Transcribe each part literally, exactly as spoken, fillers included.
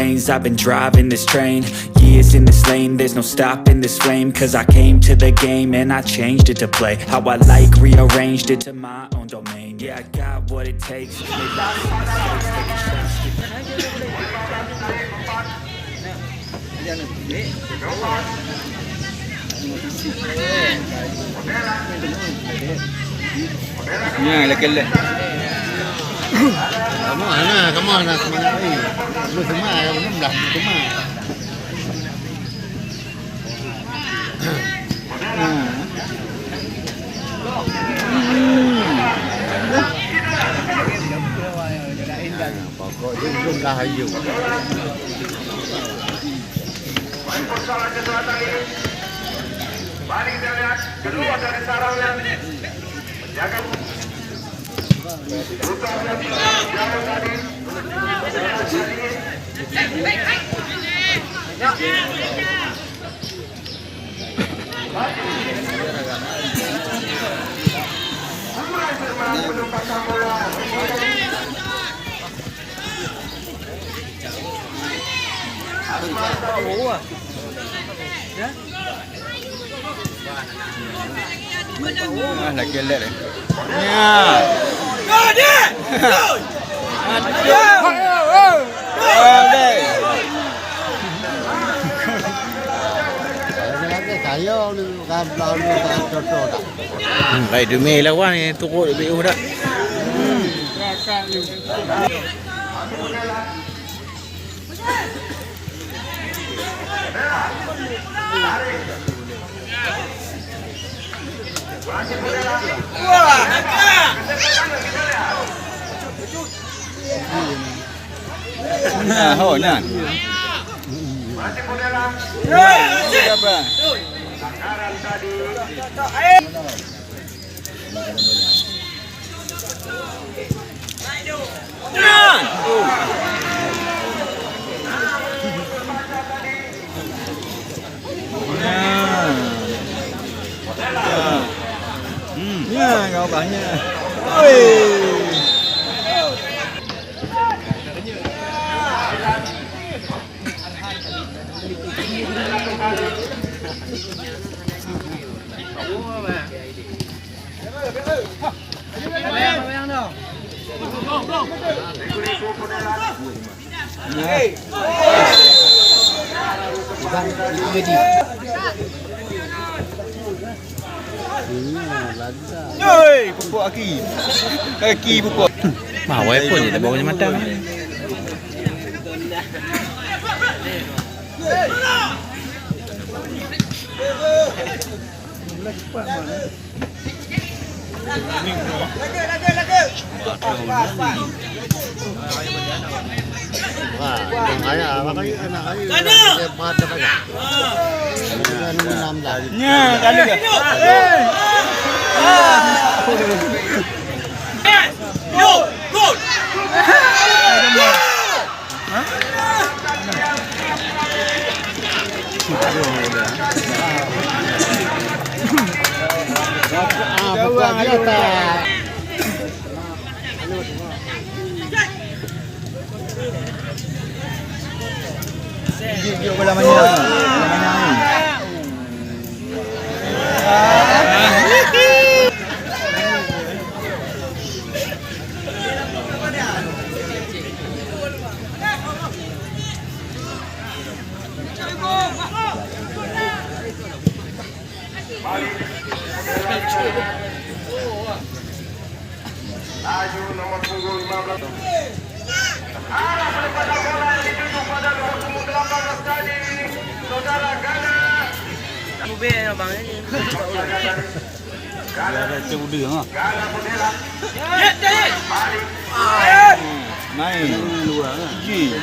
I've been driving this train, years in this lane, there's no stopping this flame, cause I came to the game and I changed it to play how I like, rearranged it to my own domain. Yeah, I got what it takes. Make my mistakes, taking shots, keep Nya, lah kelek. Kamu ana, kamu ana semangat ni. Lu semangat, kamu belah semangat. Hmm. Pokok dia belum dah ayu. Balik dia lihat, keluar dari sarangnya. Jaga. Putar dia, jauh tadi. Ah, lah kelek ni. Nya. Aduh. Aduh. Hmm, baik demi lawan ni, turut lebih dah. Hmm. Nah, ho, nah. Nah, siapa? Hmm. Ya, kau banyak. Oi. Hei, pupuk aki. Aki pupuk. Mawai pun je, tak bawa kacamata. Nya, kali ka? Laju nomor punggung lima belas. Arah daripada bola yang dituju pada nomor punggung delapan belas tadi, Saudara Gana. Gana Budela. Main. Ji.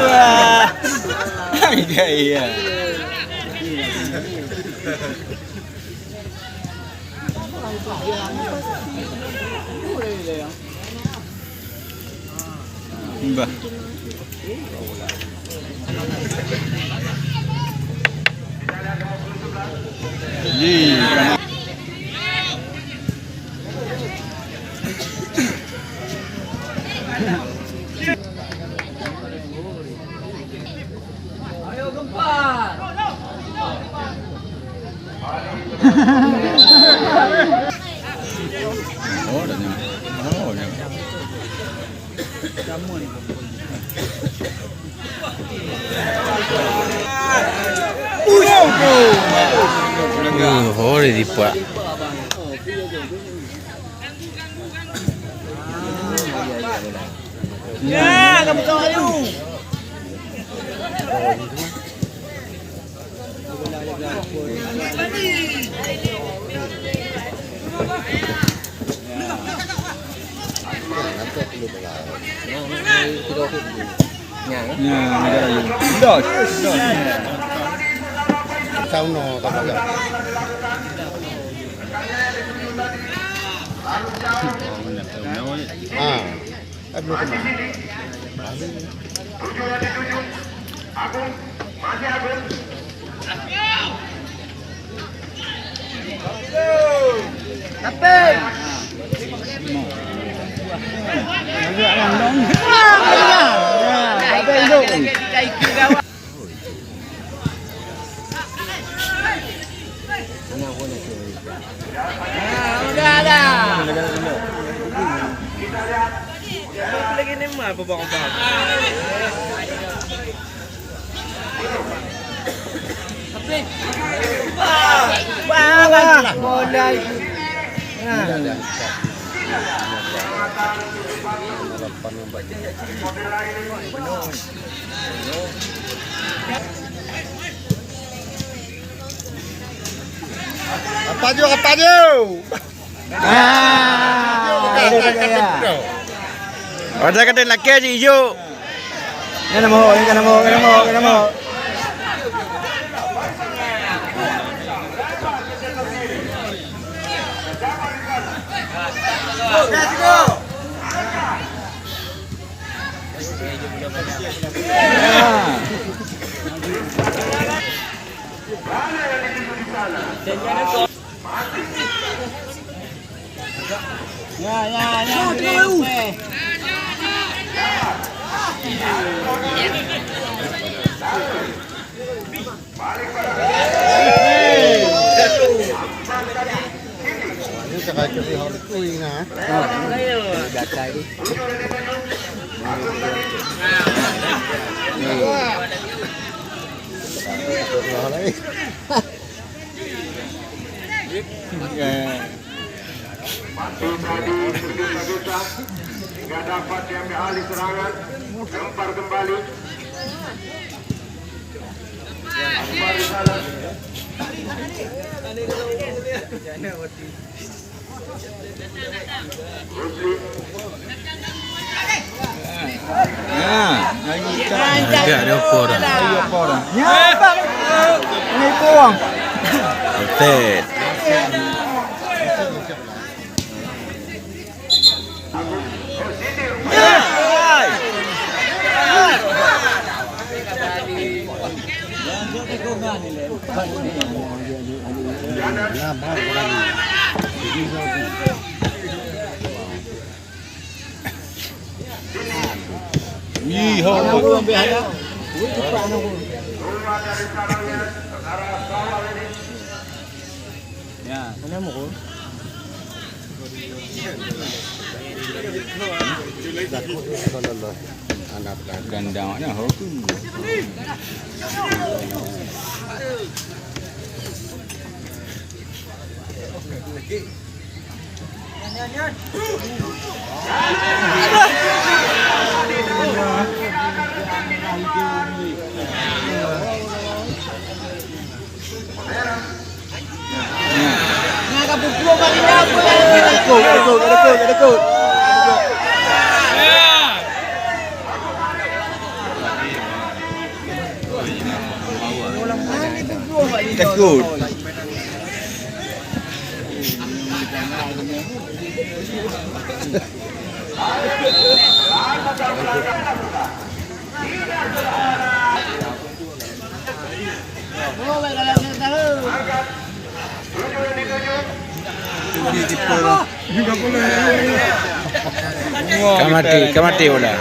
Wah. Iya, iya. Mbah. Uh, hori dipak. Ya, kamu tahu ayo. Sauno, tak ada. Ah. Apa jo, apa jo? Ah, ada kata, ya. Ada kata laki aja ijo. Kana mo, kana mo, kana mo, kana mo. Ya, ya, ya. Bisa digesa-gesa hingga dapat diambil alih serangan. Lempar kembali. Lempar di sana. Agak ada apa orang. Offset. Gandang mana? Takut. Ka mati, ka mati bola.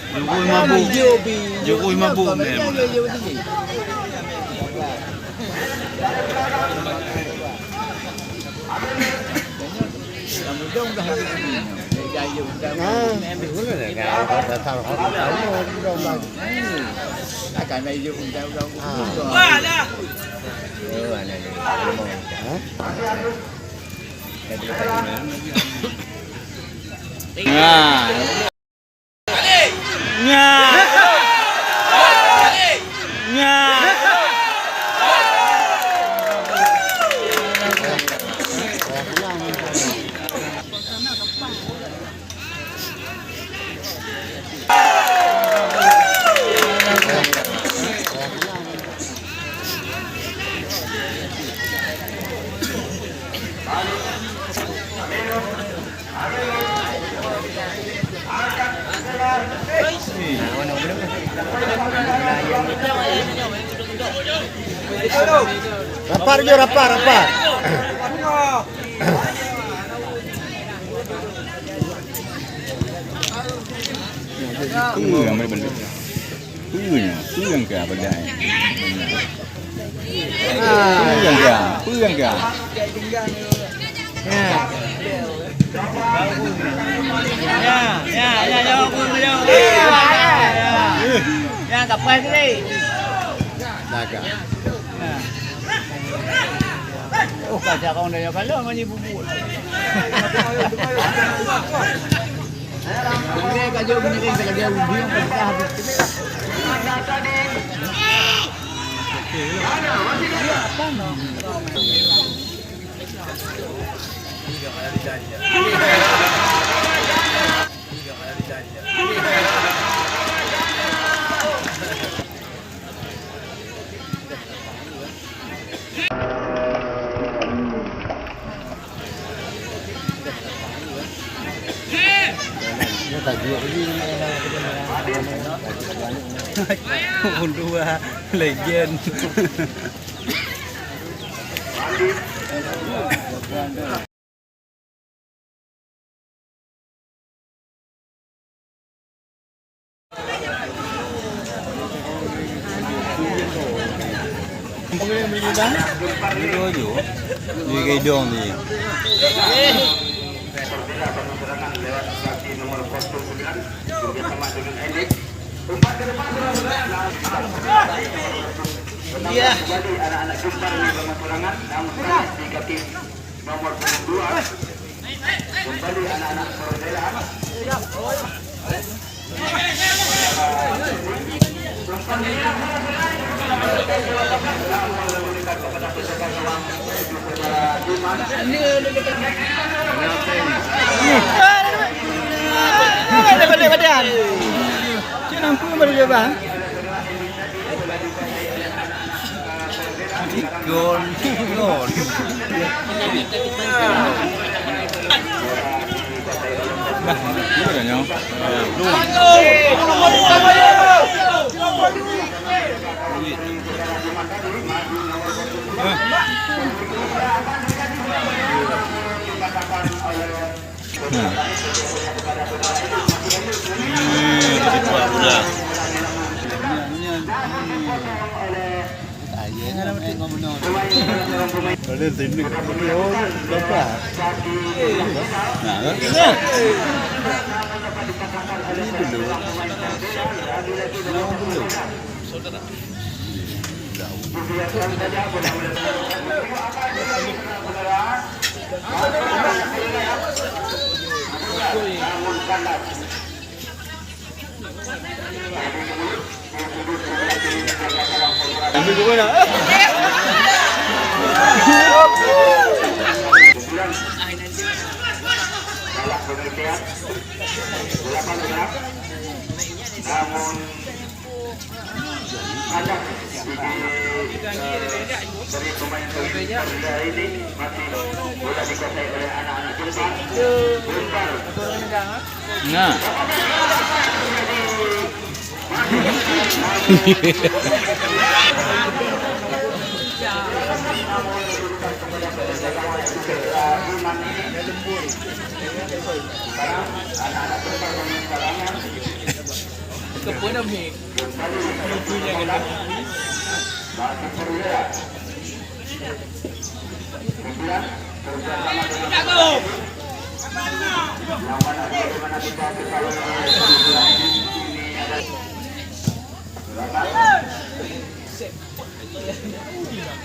Jokowi mabuk. Jokowi mabuk. Nah. Nya. Nya. Rapar jo, rapar, rapar. Iya, yang bener-bener. Puyang, puyang ka badan. Puyang ka, puyang ka. Ya, ya, ya, ya, ya, ya. Ya, kapai tadi. Dah ka. Oh, kacau kau dah kalau mani bubur. Dua legend. Iya. Nomor punggung dua, kembali anak-anak Persela. Balik badan. Cik nampu baru dia, bang. Gol, gol. Nah, ini adanya. Nah. Hmm, di situ aku dah. Ada sini. Oh, berapa? Nah, kan? Ini dulu. Nah, dulu. Ambil buku nak. Namun, ada di, eh, dari pemain Garuda ini masih bola dikuasai oleh anak-anak Jepang. Jepang. Nah.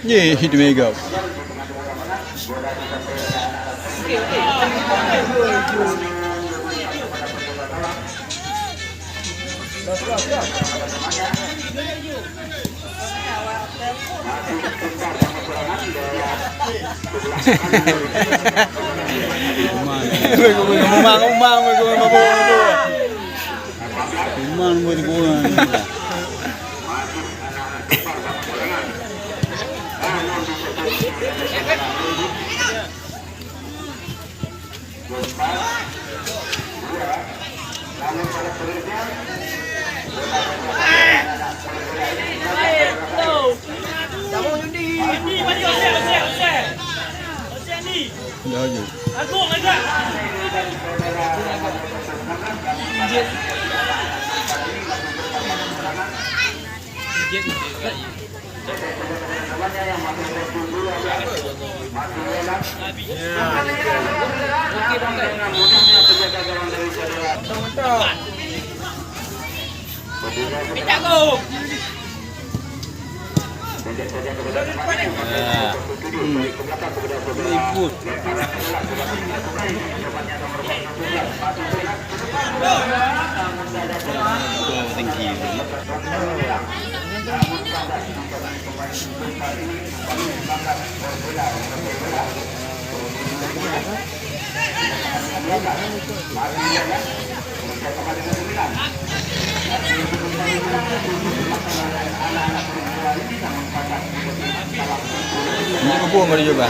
Ye, hit mega. Umang, umang, umang, umang, umang, umang. Umang buat gua. Dah je. Minta go. Ini kebun baru juga.